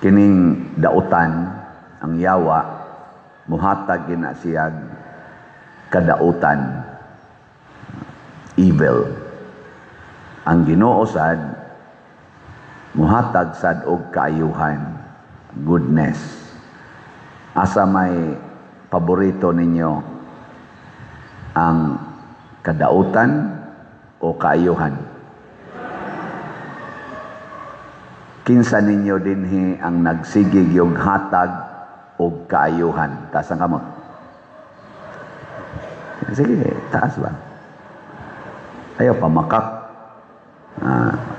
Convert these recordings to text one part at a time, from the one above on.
Kining dautan, ang yawa, muhatag gina siyag kadautan, evil. Ang Ginoo sad muhatag sad og kaayuhan, goodness. Asa may paborito ninyo, ang kadautan o kaayuhan? Kinsa ninyo dinhi ang nagsigig yung hatag og kaayuhan? Taas ang kamot. Sige, taas ba? Ayaw pamakak.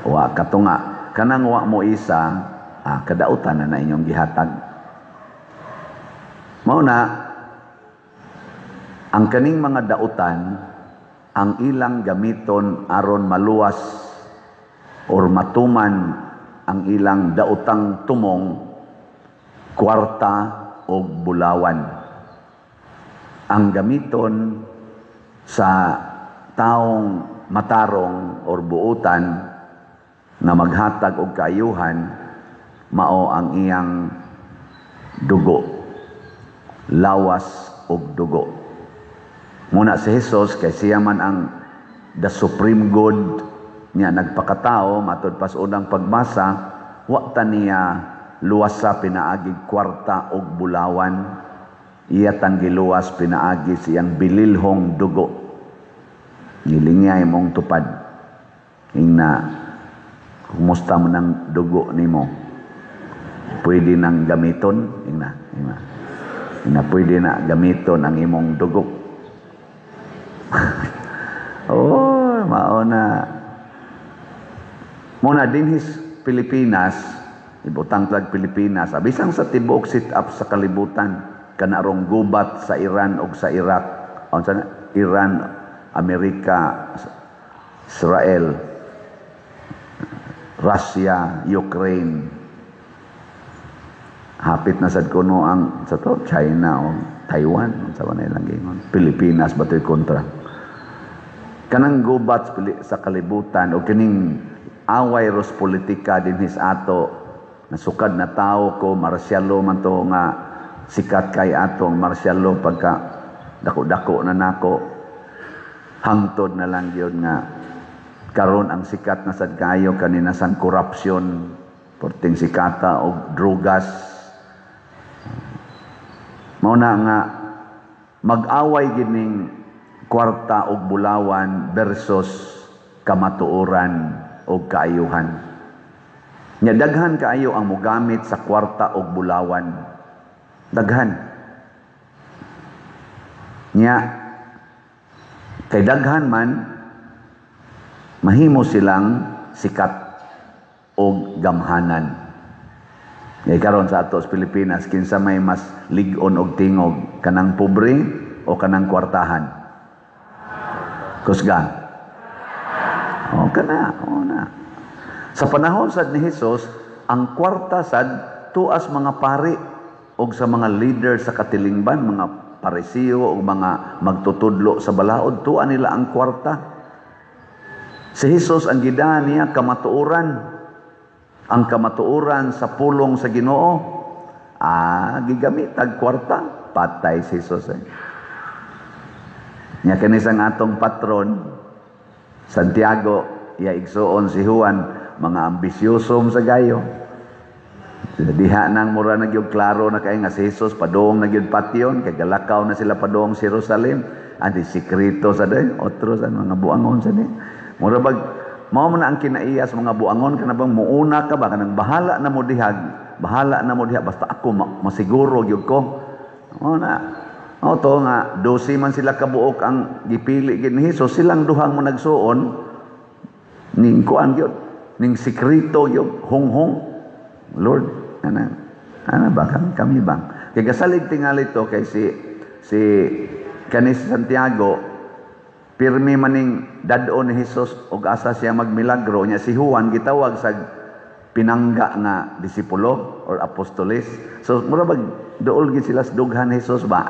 Wa katunga. Kanang wa mo isa, kadautan na na inyong gihatag. Mao na, ang kaning mga dautan, ang ilang gamiton aron maluwas or matuman ang ilang dautang tumong, kwarta o bulawan. Ang gamiton sa taong matarong or buutan na maghatag og kaayuhan, mao ang iyang dugo, lawas og dugo. Muna si Jesus, kay siya man ang the supreme good niya, nagpakatao, matud pas unang pagbasa, wa ta niya luwas sa pinaagi kwarta og bulawan. Iya tang giluwas pinaagi siyang bililhong dugo. Gilingay mong tupad. Ingna, kumusta man ang dugo nimo? Pwede nang gamiton? Ingna, ingna. Ingna, pwede na gamiton ang imong dugo. Oh, mao na. Muna dinhi sa Pilipinas, ibutang tlag Pilipinas, abisang sa tibuok sit up sa kalibutan, kanarong gubat sa Iran og sa Iraq, unsa na, Iran, Amerika, Israel, Russia, Ukraine. Hapit na sad kuno ang sa to China o Taiwan, unsa ba na ilang giingon. Pilipinas ba to'y kontra? Kanang gubat sa kalibutan o kining away ros politika dinhi sa ato, nasukad na tao ko, martial law man to nga sikat kay ato ang martial law pagka dako-dako na nako, hangtod na lang yun nga karon ang sikat na sad kayo kanina sang korupsyon, porting sikata og drugas. Mao na nga mag-away gining kwarta og bulawan versus kamatuoran og kaayuhan. Nya daghan kaayo ang mogamit sa kwarta og bulawan. Daghan. Nya kay daghan man, mahimo silang sikat og gamhanan. Kay karon sa ato sa Pilipinas, kinsa may mas lig-on og tingog, kanang pobre o kanang kwartahan? Kusga. O kana, o na. Sa panahon sad ni Hesus, ang kwarta sad tuas mga pari og sa mga leader sa katilingban, mga Parisiyo o mga magtutudlo sa balaod, tuwa nila ang kwarta. Si Hesus, ang gidahan niya kamatuoran. Ang kamatuoran sa pulong sa Ginoo, gigamit ag kwarta, patay si Hesus eh. Nya kini sang atong patron Santiago, iya igsuon si Juan, mga ambisyoso sa gayo. Diha nang mura na gyud klaro na kay nga si Jesus padung na gyud patyon kay galakaw na sila padung sa Jerusalem. Anti sikreto sa day, otro sa mga buangon sa day. Mura bag mao man na ang kinaiya sa mga buangon, kana bang muuna ka ba, kanang bahala na mo dihag, bahala na mo diha, basta ako masiguro gyud ko. Mao na. Mao to nga 12 man sila kabuok ang gipili gid ni Jesus, silang duhang mo nagsuon ning kuan gyud, ning sikreto gyud, honghong. Lord, ana ana ba kami, kami bang? Kay gasalig tingali to kay si kani si Santiago, pirmi maning dad-on ni Jesus og asa siya magmilagro. Nya si Juan gitawag sa pinangga nga disipulo or apostoles. So mura bag duol gid sila sa dughan ni Jesus ba,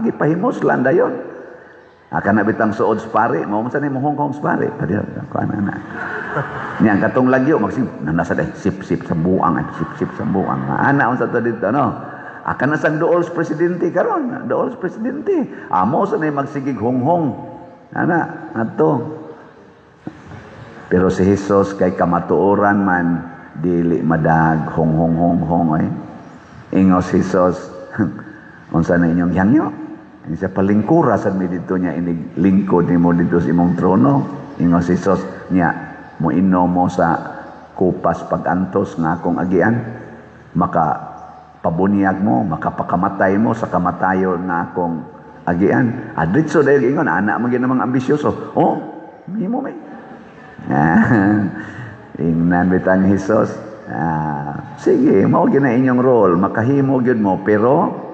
gipahimos lang dayon. Ah, kana bitang suod sa pari, mao man sa ni mohonghong sa pari. Padi kuan na. Nya ang katong lagyo magsig nasa day sip-sip sa buang, ay sip-sip sa buang. Ana unsa to dito, no? Ah, kana sang dool sa presidente karon, dool sa presidente. Amo sa nay magsigig honghong. Ana, ato. Pero si Jesus kay kamatuoran man, dili madag honghong honghong ay. Ingos Jesus, unsa na inyong hangyo? Siya palingkura sad mi dito niya, inig lingkod nimo dito sa imong trono. Ingos Jesus niya, moinom mo sa kupas pag-antos nga akong agian. Maka pabunyag mo, makapakamatay mo sa kamatayon nga akong agian. Adritso dahil ingon, anak man gyud namang ambisyoso. Oh, mimo may. Ingnan bitang Jesus. Ah, sige, mao gyud na inyong role, makahimo gyud mo, pero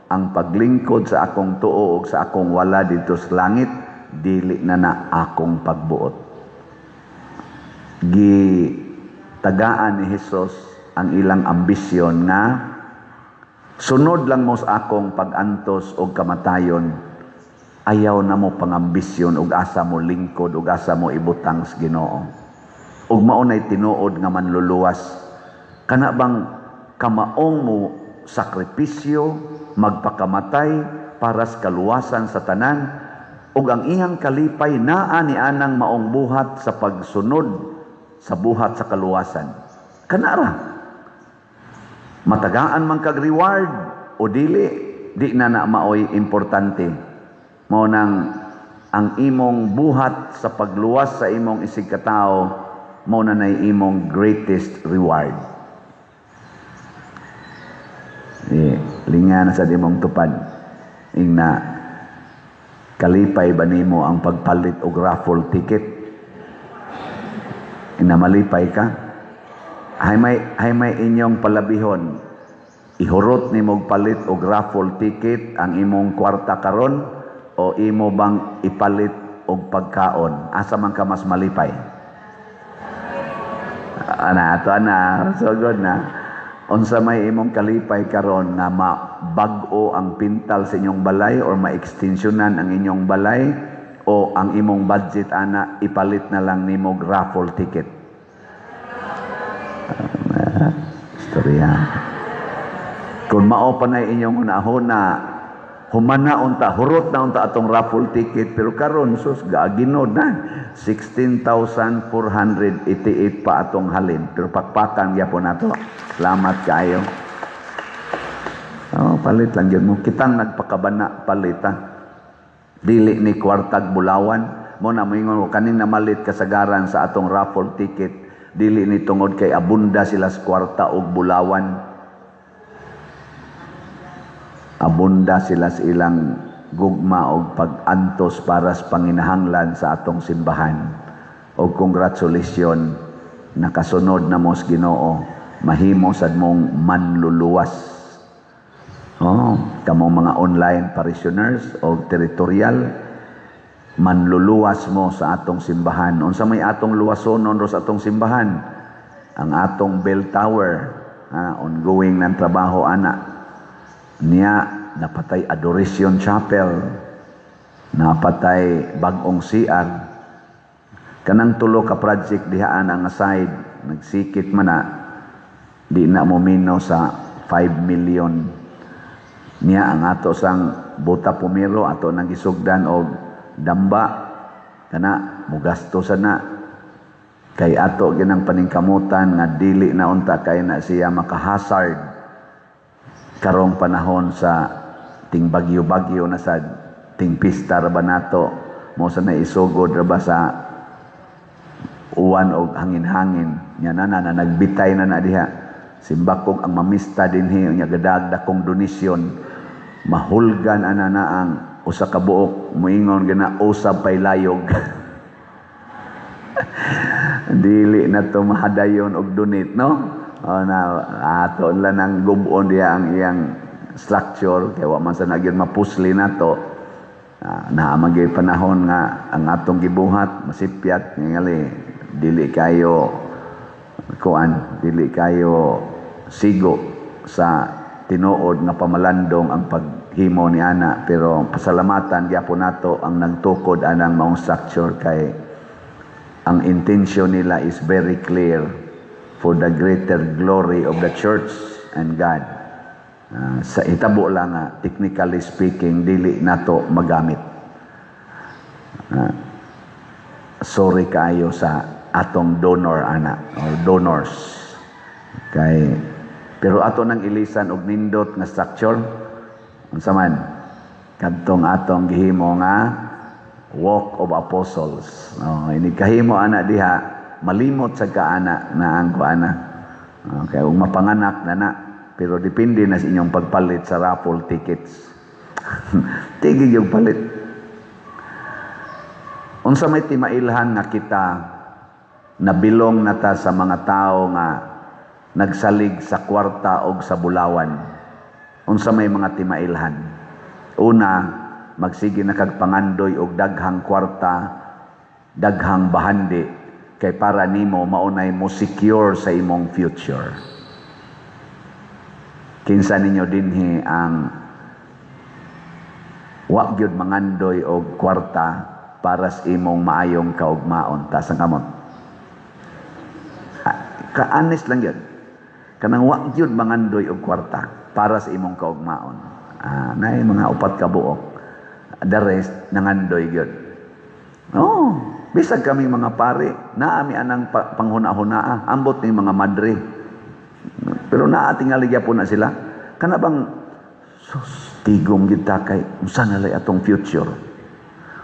ang paglingkod sa akong tuo ug sa akong wala dito sa langit, dili na na akong pagbuot. Gi tagaan ni Jesus ang ilang ambisyon nga sunod lang mo sa akong pag-antos og kamatayon, ayaw na mo pangambisyon og asa mo lingkod og asa mo ibutang sa Ginoo. Ug mao nay tinuod nga manluluwas. Kana bang kamaong mo sakripisyo, magpakamatay para sa kaluwasan sa tanan, ug ang iyang kalipay naa ni anang maong buhat sa pagsunod sa buhat sa kaluwasan. Kanara. Matagaan man kag reward o dili, di na na maoy importante. Mao nang ang imong buhat sa pagluwas sa imong isig katao, mao na nay imong greatest reward. Eh, linga na sa imong tupad. Ingna, kalipay ba nimo ang pagpalit og raffle ticket? Ingna, malipay ka? Hay may inyong palabihon. Ihurot nimo palit og raffle ticket ang imong kwarta karon o imo bang ipalit og pagkaon? Asa man ka mas malipay? Ana, ato ana, so good na. Unsa may imong kalipay karon, nga mabag-o ang pintal sa inyong balay or ma-extensionan ang inyong balay, o ang imong budget ana ipalit na lang nimo raffle ticket? Istorya. Kung mao pa na inyong hunahuna, humana unta, hurot na unta atong raffle ticket, pero karon sus gaaginod na 16,488 pa atong halin, pero pakpakan gyapon nato. Salamat kayo. Oh, palit lang gyud mo. Kitang nagpakabana, palit ha. Dili ni kwartag bulawan. Mo na moingon ko kaning namalit kasagaran sa atong raffle ticket, dili ni tungod kay abunda sila sa kwarta og bulawan. Abunda sila sa ilang gugma og pag-antos para sa panginahanglan sa atong simbahan. Og congratulations, nakasunod na mo sa Ginoo, mahimo sad mong manluluwas. Oh, kamong mga online parishioners o territorial, manluluwas mo sa atong simbahan. Unsa may atong luwasonon ro sa atong simbahan? Ang atong bell tower, ongoing ng trabaho ana. Niya napatay Adoration Chapel, napatay bagong CR. Kanang tulo ka project dihaan ang aside, nagsikit man na, di na mo mino sa 5 million. Niya ang ato sang buta pumiro, ato nang gisugdan og damba, kana mugasto sa na. Kay ato ginang paningkamutan nga dili na unta kay na siya makahazard karong panahon sa ting bagyo-bagyo na sa ting pista ra ba nato, mo sa naisugod ra ba sa uwan og hangin-hangin. Nya na na, na nagbitay na na diha. Simbakog ang mamista dinhi nya gadag dakong donasyon, mahulgan ana na ang usa ka buok, moingon gina usab pay layog. Dili na to mahadayon og donate, no? O na ato lang ang gubon diya ang iyang structure kay wa man sa nagyud mapusli nato. Na magyud panahon nga ang atong gibuhat masipyat, ngali dili kayo kuan, dili kayo sigo sa tinuod nga pamalandong ang pag paghimo ni ana, pero pasalamatan gyapon nato ang nagtukod anang maong structure kay ang intention nila is very clear, for the greater glory of the church and God. Sa itabo lang nga, technically speaking, dili nato magamit. Sorry kaayo sa atong donor ana or donors. Kay pero ato nang ilisan og nindot nga structure, unsa man kadtong atong gihimo nga Walk of Apostles. Oh, ini kahimo ana diha, malimot sa kaana na ang kuana. Okay, ug mapanganak na na, pero depende na sa inyong pagpalit sa raffle tickets. Tigil yung palit. Unsa may timailhan nga kita nabilong na ta sa mga tao nga nagsalig sa kwarta og sa bulawan? Unsa may mga timailhan? Una, magsige na kag pangandoy og daghang kwarta, daghang bahandi, kay para nimo maunay mo secure sa imong future. Kinsa ninyo dinhi ang wa gyud mangandoy og kwarta para sa imong maayong kaugmaon? Taas ang kamot. Ah, kaanis lang yun. Kanang wa gyud mangandoy og kwarta para sa imong kaugmaon. Ah, naay mga upat ka buok. The rest nangandoy gyud. Oh, bisag kami mga pare, naami anang panghuna-hunaa, ambot ni mga madre. Pero naa tingali gyapon na sila. Kana bang sus, tigom gid ta kay unsa na lay atong future?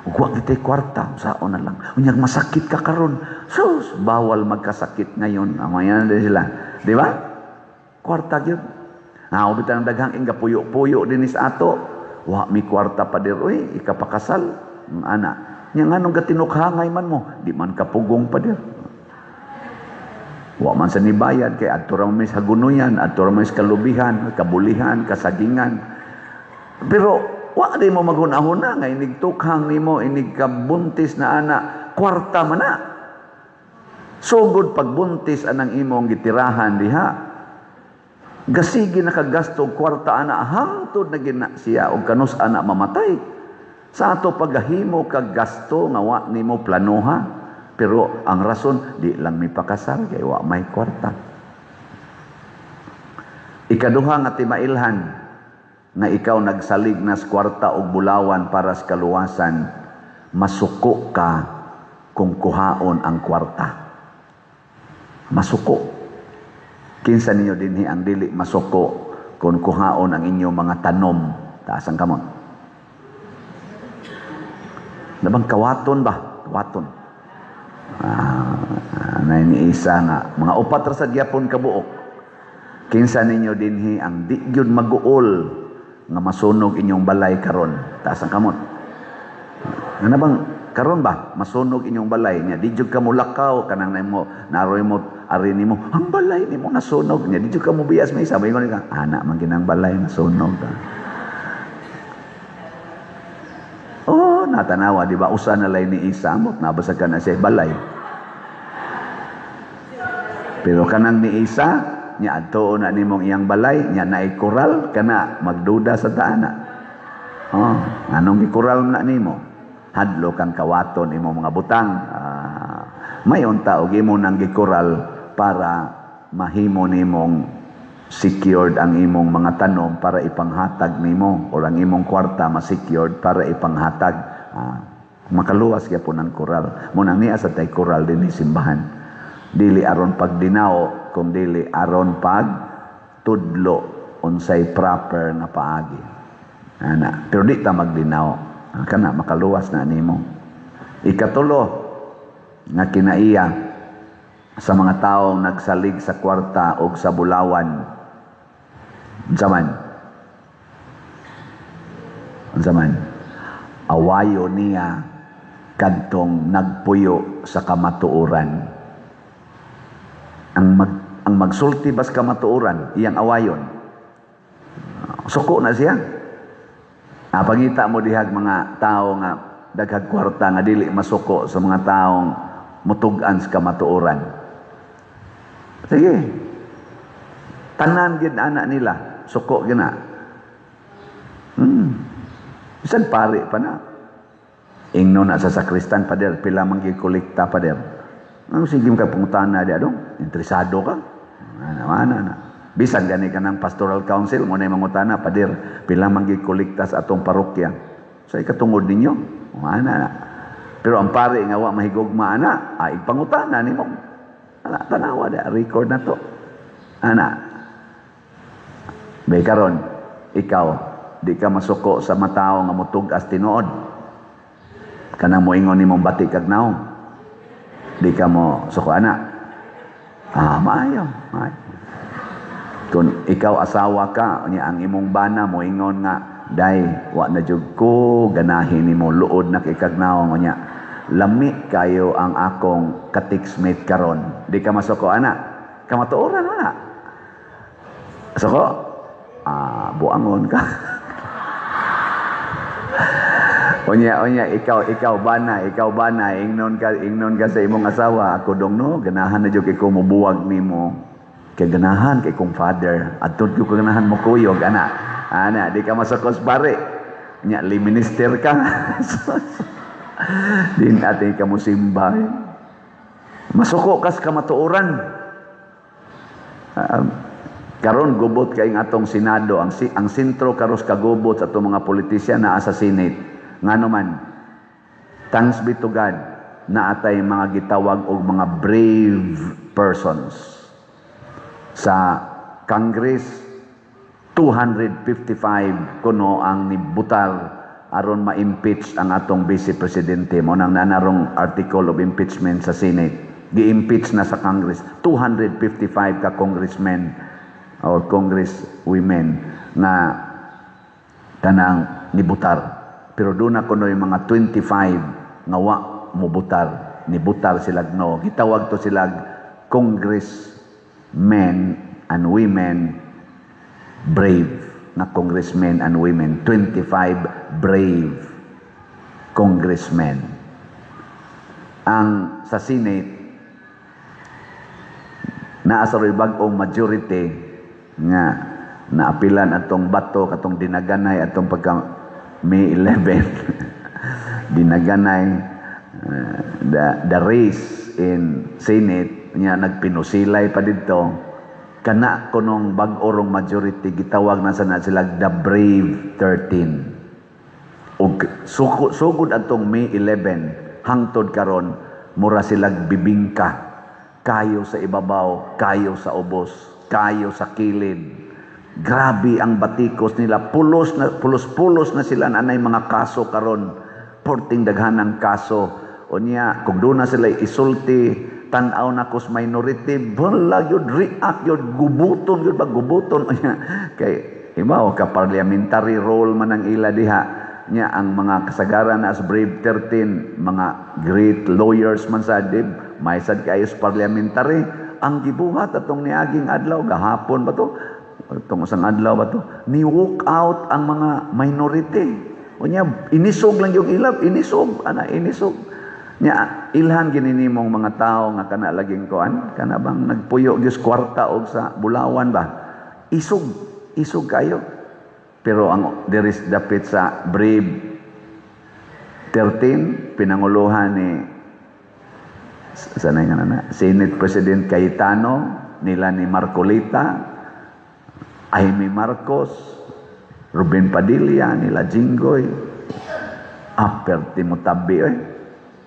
Ug wa gitay kwarta, unsaon na lang? Unyag masakit ka karon. Sus, bawal magkasakit ngayon. Amayan din sila. Di ba? Kwarta gyud. Ah, bitang daghang inga puyo-puyo dinhi sa ato. Wa mi kwarta pa dir uy, ikapakasal. Ang ana. Nya nganong gatinukhangay man mo, di man kapugong pa dir. Wa man sa nibayad kay adto ra man sa hagunoyan, adto ra man sa kalubihan, kabulihan, kasagingan. Pero wa di mo maghuna-huna nga inig tukhang nimo, inig kabuntis na ana, kwarta man na. Sugod pagbuntis anang imong gitirahan diha. Gasigi nakagasto og kwarta ana hangtod na gina siya og kanus ana mamatay. Sa ato paghimo kag gasto nga wa nimo planoha, pero ang rason, di lang mi pakasal kay wa may kwarta. Ikaduha nga timailhan nga ikaw nagsalig nas kwarta og bulawan para sa kaluwasan, masuko ka kung kuhaon ang kwarta. Masuko. Kinsa ninyo dinhi ang dili masuko kung kuhaon ang inyong mga tanom? Taas ang kamot. Nabang kawaton ba? Kawaton. Ah, na ni isa nga mga upat ra sa gyapon kabuok. Kinsa ninyo dinhi ang di gyud maguol nga masunog inyong balay karon? Taas ang kamot. Nga bang karon ba masunog inyong balay nya di jud ka mulakaw, kanang nimo naroy mo ari nimo ang balay nimo nasunog, nya di jud ka mo biyas, may sabay ko ka ana man ginang balay nasunog. Oh, natanawa di ba usa na lay ni isa amot nabasa ka na siya balay. Pero kanang ni isa nya adto na nimong iyang balay nya naay koral, kana magduda sa taana. Oh, anong gikural na nimo? Hadlo kang kawaton imong mga butang. May unta og imo nang gikural para mahimo nimong secured ang imong mga tanom para ipanghatag nimo or ang imong kwarta ma-secured para ipanghatag. Makaluwas gyapon ang koral. Mo nang niya sa tay koral dinhi simbahan. Dili aron pagdinao, kung dili aron pag tudlo unsay proper nga paagi. Ana, pero di ta magdinao. Kana makaluwas na nimo. Ikatulo nga kinaiya sa mga taong nagsalig sa kwarta og sa bulawan. Unsa man? Unsa man? Awayo niya kadtong nagpuyo sa kamatuoran. Ang magsulti bas kamatuoran, iyang awayon. Suko na siya. Pangita mo dihag mga tao nga daghag kwarta nga dili masuko sa mga taong mutug-an sa kamatuoran. Sige. Tanan gid ana nila, suko gina. Bisan pare pa na. Ingno na sa sakristan, "Pader, pila man gyud kolekta, pader?" Ano, sige ka pangutana di adong? Interesado ka? Ana, ana, ana. Bisan gani ka ng pastoral council, mo na yung mangutana, "Pader, pila man gyud kolekta sa atong parokya?" Sa ikatungod ninyo? Ana, ana. Pero ang pare nga wa mahigugma ana, ay pangutana nimo. Ana, tanawa da, record na to. Ana. Bay karon, ikaw, di ka masuko sa matao nga mutug-as tinuod. Kanang moingon nimong bati kag naong. Di ka mo suko ana. Ah, maayo, maayo. Kung ikaw asawa ka, unya ang imong bana moingon nga, "Day, wa na jud ko ganahin nimo, luod na kay kag naong," unya lami kayo ang akong ka-textmate karon. Di ka masuko ana. Kamatuoran ana. Suko? Ah, buangon ka. Unya unya ikaw bana, ikaw bana, ingnon ka sa imong asawa, "Ako dong no, ganahan na jud kay ko mobuwag nimo. Kay ganahan kay kong father, adto ko ganahan mo kuyog ana." Ana, di ka masukos pare. Nya li minister ka. Di natin ka mo simba. Masuko kas kamatuoran. Karon gubot kay atong Senado, ang sentro karos kagubot sa atong mga politisyan naa sa Senate. Ngano man, thanks be to God, naatay mga gitawag og mga brave persons. Sa Congress, 255 kuno ang nibutar aron ma-impeach ang atong vice presidente mo nang nanarong article of impeachment sa Senate. Gi-impeach na sa Congress, 255 ka congressmen or congresswomen nga kanang nibutar. Pero doon na kuno yung mga 25 nga wa mobutar, nibutar sila no. Gitawag to sila congressmen and women, brave na congressmen and women, 25 brave congressmen. Ang sa Senate, naa sa bag-ong majority nga naapilan atong Bato katong dinaganay atong pagka May 11, dinaganay the race in Senate nya, nagpinusilay pa didto. Kana kunong bag-o rong majority, gitawag na sana sila the Brave 13. Ug sugod atong May 11 hangtod karon, mura silag bibingka, kayo sa ibabaw, kayo sa ubos, kayo sa kilid. Grabe ang batikos nila, pulos na pulos-pulos na sila, anay mga kaso karon, porting daghan ang kaso. Unya kung doon na sila isulti, tan-aw na kos minority, wala yun, react yun, gubuton yun ba, gubuton. Unya kay himaw ka parliamentary role man ang ila diha. Nya ang mga kasagaran as Brave 13, mga great lawyers man sa dib, may sad kayo sa parliamentary. Ang gibuhat atong niaging adlaw, gahapon ba to? Atong usang adlaw ba to? Ni walk out ang mga minority. Unya inisog lang yung ilab, inisog, ana, inisog. Nya ilhan gini nimong mga tao nga kana laging kuan, kana bang nagpuyo gyud kwarta og sa Bulawan ba? Isog, isog kayo. Pero ang there is dapit sa Brave 13, pinanguluhan ni sanay nga na Senate President Cayetano, nila ni Marcoleta, Imee Marcos, Robin Padilla, nila Jinggoy. Aperti mo tabi oy.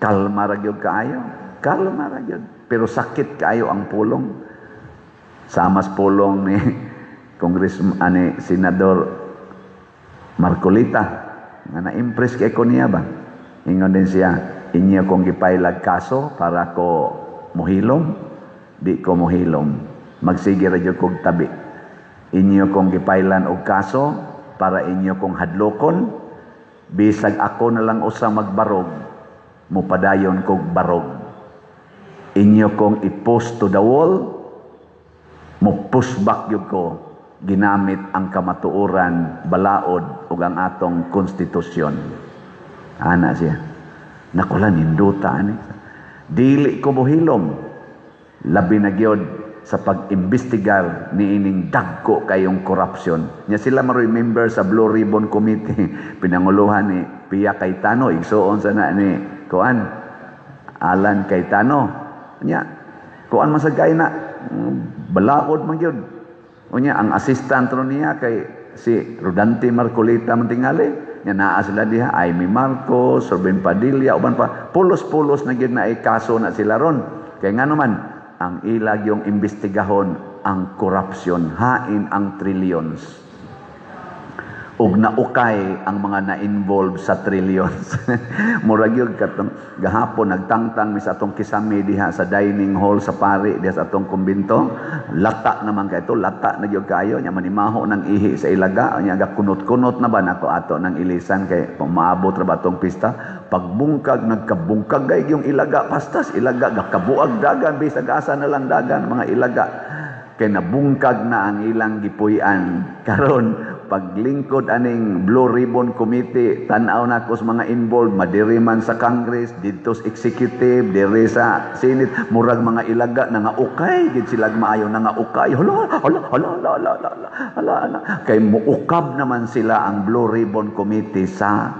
Kalma ra gyud kaayo. Kalma ra gyud. Pero sakit kaayo ang pulong. Samas pulong ni Congress ani Senador Marcoleta nga na-impress kay ko niya ba. Ingon din siya, "Inyo kong gipailag kaso para ko muhilom, di ko muhilom. Magsige ra jud kog tabi. Inyo kong gipailan og kaso para inyo kong hadlokon, bisag ako na lang usa magbarog, mupadayon kog barog. Inyo kong i-post to the wall, mo push back gyud ko ginamit ang kamatuoran, balaod ug ang atong konstitusyon." Ana siya. Nakula, nindota ani. Dili ko mohilom. Labi na gyud sa pag-imbestigar niining dagko kayong corruption. Nya sila maroy member sa Blue Ribbon Committee, pinanguluhan ni Pia Cayetano, igsuon sa na ni kuan Alan Cayetano. Nya kuan man sa gay na balaod man gyud. Unya ang assistant ro niya kay si Rodante Marcoleta man tingali. Nya naa sila diha, Imee Marcos, Robin Padilla, uban pa. Pulos-pulos na gyud na ay kaso na sila ron. Kay ngano man ang ilag yung imbestigahon ang corruption, hain ang trillions. Ug naukay ang mga na-involve sa trillions. Murag yun katong gahapon nagtangtang mi sa atong kisame diha sa dining hall sa pari diha sa atong kumbinto. Lata naman kay ito, lata na gyud kayo nya, manimaho ng ihi sa ilaga nya, kunot-kunot na ba nako ato ng ilisan kay maabot ra ba atong pista. Pagbungkag, nagkabungkag gay yung ilaga, pastas ilaga, gakabuag dagan, bisag asa na lang dagan mga ilaga kay nabungkag na ang ilang gipuy-an. Karon paglingkod aning Blue Ribbon Committee, tan-aw na ko sa mga involved, madiri man sa Congress, didto sa executive, diri sa Senate, murag mga ilaga na nga ukay gid sila maayo na nga ukay. Hala, hala, hala, hala, hala, hala, hala, hala. Kay muukab naman sila ang Blue Ribbon Committee sa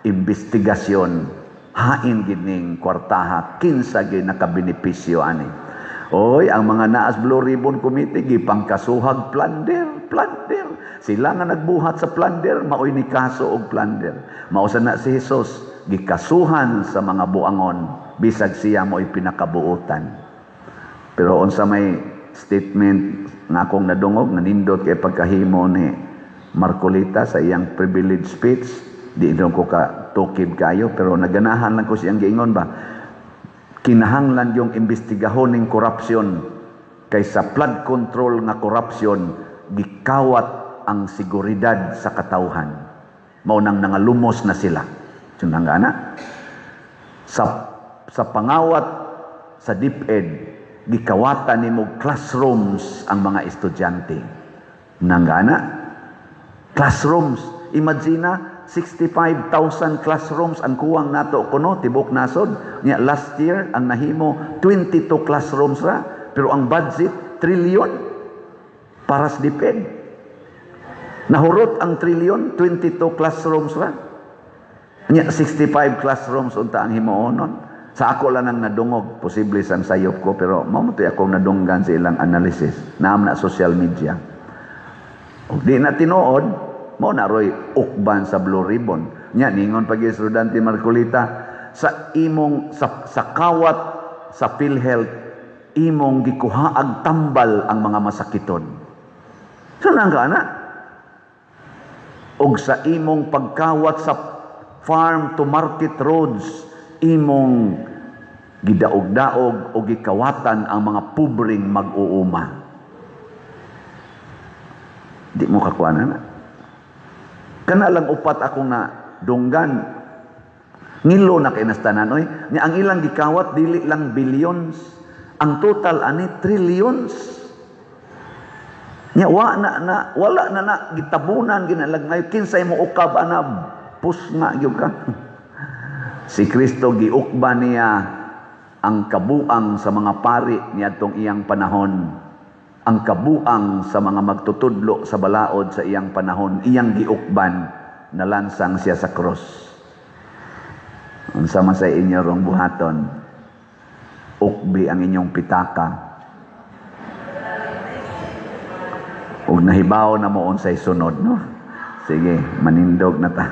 investigasyon, hain gid ning kwartaha, kinsa gid nakabenepisyo ani. Oy, ang mga naas Blue Ribbon Committee gipangkasuhag plunder, plunder. Sila nga nagbuhat sa plunder, maoy ni kaso og plunder. Mao sa na si Jesus gikasuhan sa mga buangon bisag siya mo'y pinakabuutan. Pero unsa may statement nga akong nadungog nga nindot kay pagkahimo ni Marcoleta sa iyang privilege speech, di ko ka tukib kayo, pero naganahan lang ko siyang giingon ba, kinahanglan yung imbestigahon ning korupsyon kay sa flood control nga korupsyon gikawat ang seguridad sa katawhan, mao nang nangalumos na sila. Sunang na sa pangawat sa DepEd, gikawatan nimo classrooms ang mga estudyante nangana classrooms. Imagine na 65,000 classrooms ang kuwang nato kuno tibok nasod. Nya last year ang nahimo 22 classrooms ra, pero ang budget trillion para sa DepEd. Nahurot ang trillion, 22 classrooms ra. Nya 65 classrooms unta ang himuonon. Sa ako lang ang nadungog, posible sang sayop ko, pero mao mo akong nadunggan sa ilang analysis. Naam na social media. Ug di na tinuod, mo na roy ukban sa Blue Ribbon. Nya ningon pag Rodante Marcoleta sa imong sa kawat sa PhilHealth, imong gikuhaag tambal ang mga masakiton. So nang ka na? Og sa imong pagkawat sa farm to market roads, imong gidaog-daog o gikawatan ang mga pobreng mag-uuma. Di mo kakuha na. Kana lang upat akong na dunggan. Ngilo na kay nastanan oy. Nya ang ilang gikawat dili lang billions. Ang total ani trillions. Nya wa na na wala na na gitabunan ginalagmay, kinsay mo ukab ana, pusnga gyud ka. Si Kristo giukba niya ang kabuang sa mga pari niadtong iyang panahon, ang kabuang sa mga magtutudlo sa balaod sa iyang panahon, iyang giukban, nalansang siya sa krus. Unsa man sa inyo rong buhaton, ukbi ang inyong pitaka. Ug nahibaw na mo unsay sunod, no? Sige, manindog na ta.